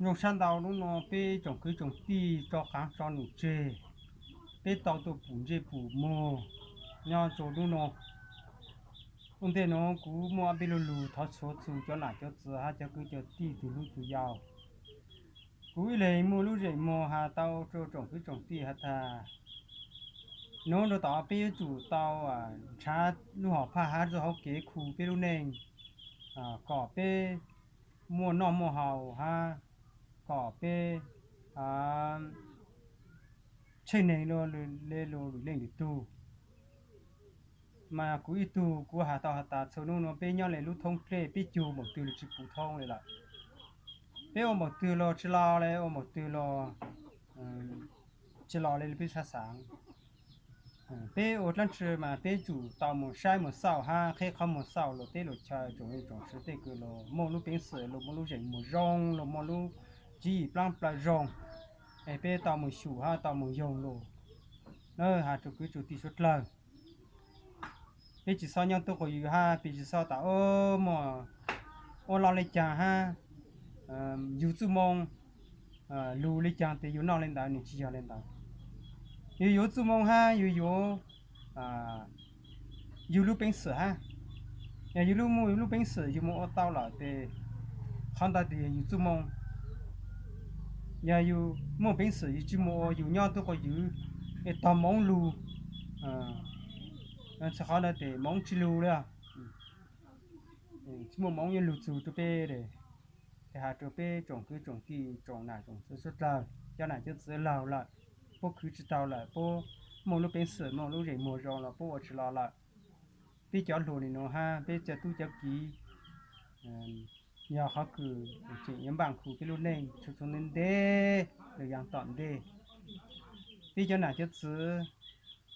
Zoo sab ntau hnub no peb tsoom kwv tsoom tij tso qaav tso num tseg, peb tau tuaj pum ntsej pum muag nyob rua hnub no. Ua ntej nuav kuv muaj ob peb lu lug thov txhua txhua cov nam cov txwv hab cov kwv cov tij tug hlub tug yau. Kuv ib leeg muaj lub zeem muag has tau rua tsoom kwv tsoom tij has tas, nuav rua tom peb yuav tsum tau nrhav lub hom phaj hab txuj hauv kev khu peb lub neej, kom peb muaj noj muaj haus hab kom peb tsheej neeg le lug lwm leej lwm tug. Mas kuv ib tug kuv has tau has tas txhua nub nuav peb nyob le lub thoob dlej peb cug npaum twg los tsi puv thoob le lawm. Peb ua npaum twg los tsi lo le, ua npaum twg los tsi lo le peb xav xaav. Peb ua dlaab tsi mas peb tsum tau moog saib moog xauj hab qheb qhov muag xauj luas teb luas chaw tsoom tsoom swv tej kws luas muaj lub peev xwm luas muaj lub zeem muag zoo luas muaj lub tswv yim plaab plawv zoo, es peb tau moog xyum hab tau moog yoog luas. Na has rua kwv tsoom tij suav dlawg, peb tsi xob nyob tub quas yws hab peb tsi xob tas muaj ua loj le caag hab yug txuj moo lug le caag tes yug noj le ntawd, nwg tsi yog le ntawd. Yug yuav txuj moo hab yug yuav yug lub peev xwm hab. Yog yug lub muaj yug lub peev xwm yug moog ua tau lawm tes qhov ntawd tes yog yug txuj moo. Yog yug muaj peev xwm yug tsi moog ua, yug nyob tub quas yws es tog moov lug, txhua qhov ntawd tes moov tsi lug le, tsi muaj moov yuav lug txug rua peb. Tes has rua peb tsoom kwv tsoom tij tsoom nam tsoom txwv suav dlawg, cov nam cov txwv laug lawm, puab khwv tsi tau lawm, puab muaj lub peev xwm muaj lub zeem muag zoo los puab ua tsi lo lawm. Peb cov hluas le nuav hab peb cov tub cov kiv yog qhov kws tseem yuav npaaj khu peb lub neej txhua txhua ntev ntev lug yav tom ntej. Peb cov nam cov txwv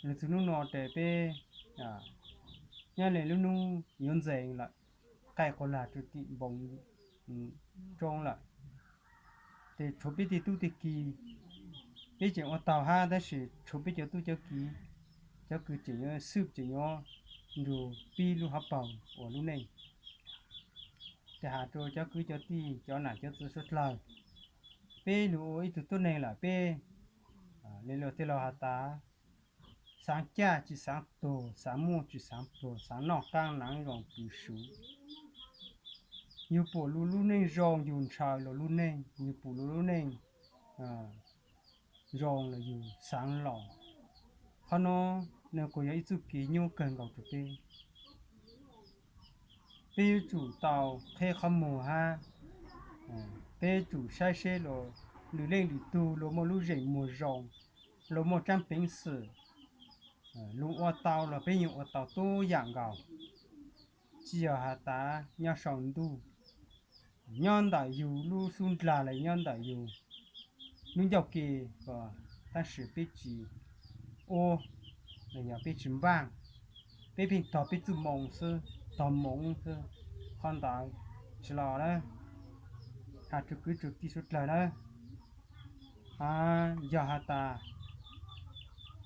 lug txug nub nua tes peb nyob le lub nub yuav ntxeev lawm, qaij quas lag rua tim npoo roob lawm. Tes tshuav peb tej tub tej kiv, peb tseem ua taug hab tab sis tshuav peb cov tub cov kiv, cov kws tseem yuav xwb tseem yuav nrug pib lub hauv paug ua lub neej. Tes has rua cov kwv cov tij cov nam cov txwv suav dlawg, peb lug ua ib tug tuab neeg lawm peb le luag tej laug has tas, xaav caj tsi xaav tuag, xaav muaj tsi xaav pluag, xaav noj qaab naav zoo pw suv. Yug pum luas lub neej zoo yug ntshaw luas lub neej, yug pum luas lub neej zoo los yug xaav los. Qhov nuav nws kuj yog ib txuj kev nyuaj kawg nkaus rua peb. Peb yuav tsum tau qheb qhov muag hab peb tsum saib seb luas lwm leej lwm tug luas muaj lub zeem muag zoo, luas muaj tsaab peev xwm, luas ua tau los peb yeej ua tau tub yaam nkaus. Tsi yog has tas nyob sau ntuj, nyob ntawm yug lub xub ndlag los nyob ntawm yug lub ncauj ke, tab sis peb tsi ua, los yog peb tsi npaaj, peb pheej tog peb txuj moo xwb, tog moov xwb, qhov ntawd tsi los na. Has rua kwv rua tij suav dlawg na, yog has tas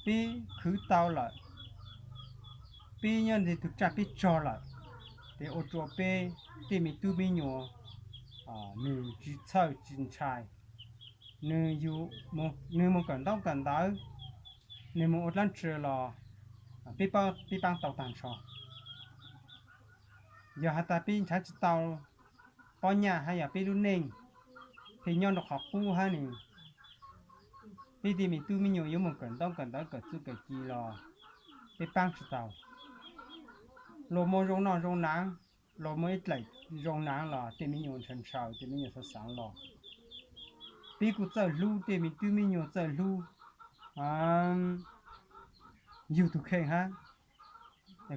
peb khwv tau lawm, peb nyob ntawm tug tsaj peb tsog lawm, tes ua rua peb tej me tub me nyuam nwg tsi txhawj tsi ntshai, nwg moog kawm ntaub kawm ntawv, nwg moog ua dlaab tsi los peb paab tau taag nrho. Yog has tas peb nrhav tsi tau pob nyaj hab yog peb lub neej pheej nyob rua qhov qub hab nwg, peb tej me tub me nyuam yuav moog kawm ntaub kawm ntawv kawm txuj kawm ci los peb paab tsi tau. Luas moog zoo noj zoo naav, luas moog ib dlaim zoo naav los tej me nyuam ntshaw ntshaw tej me nyuam xaav xaav los. Peb kuj txawj hlub tej me tub me nyuam txawj hlub yug tug kheej hab,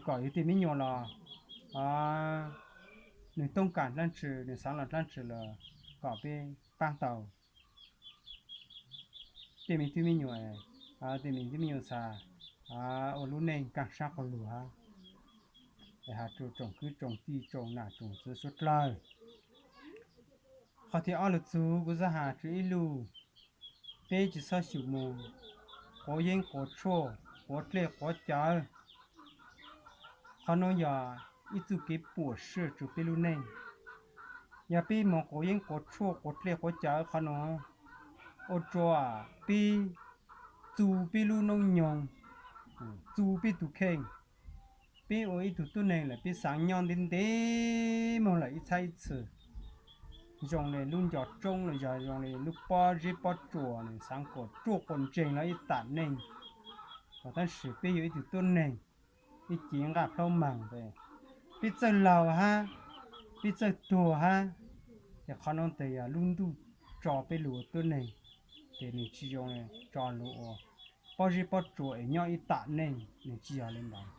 kom yug tej me nyuam los nwg toob kas dlaab tsi nwg xaav los dlaab tsi los kom peb paab tau tej me tub me nyuam, tej me tub me nyuam xaav ua lub neej kaaj sab quas lug hab. Has rua tsoom kwv tsoom tij tsoom nam tsoom txwv suav dlawg, qhov thib ob lug txug kuv xaav has rua ib lug, peb tsi xob xyum moog quav yeeb quav tshuaj quav dlej quav cawv. Qhov nuav yog ib txuj kev puam sij rua peb lub neej. Yog peb mus quav yeeb quav tshuaj quav dlej quav cawv qhov no, ua rua peb txu peb lub noob nyoog, txu peb tus kheej. Peb ua ib tug tuab neeg lawm peb xaav nyob ntev ntev moog lawm ib txhab ib txhis. Zoo le lub nco tsoob los yog zoo le lub pob zeb pob tsuas nws xaav kuas ruaj quas ntseeg lawm ib tam neej. Tab sis peb yog ib tug tuab neeg, ib ce nqaj plaub moog, peb txawj laug hab, peb txawj tuag hab, ces qhov no tes yog lub ntuj tso peb lug ua tuab neeg, ces nws tsis zoo tso lug ua pob zeb pob tsuas es nyob ib tam neej, nws tsis yog le ntawd.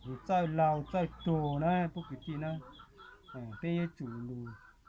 Yus txawj laug txawj tuag na pub kwv tij na, peb yuav tsum lug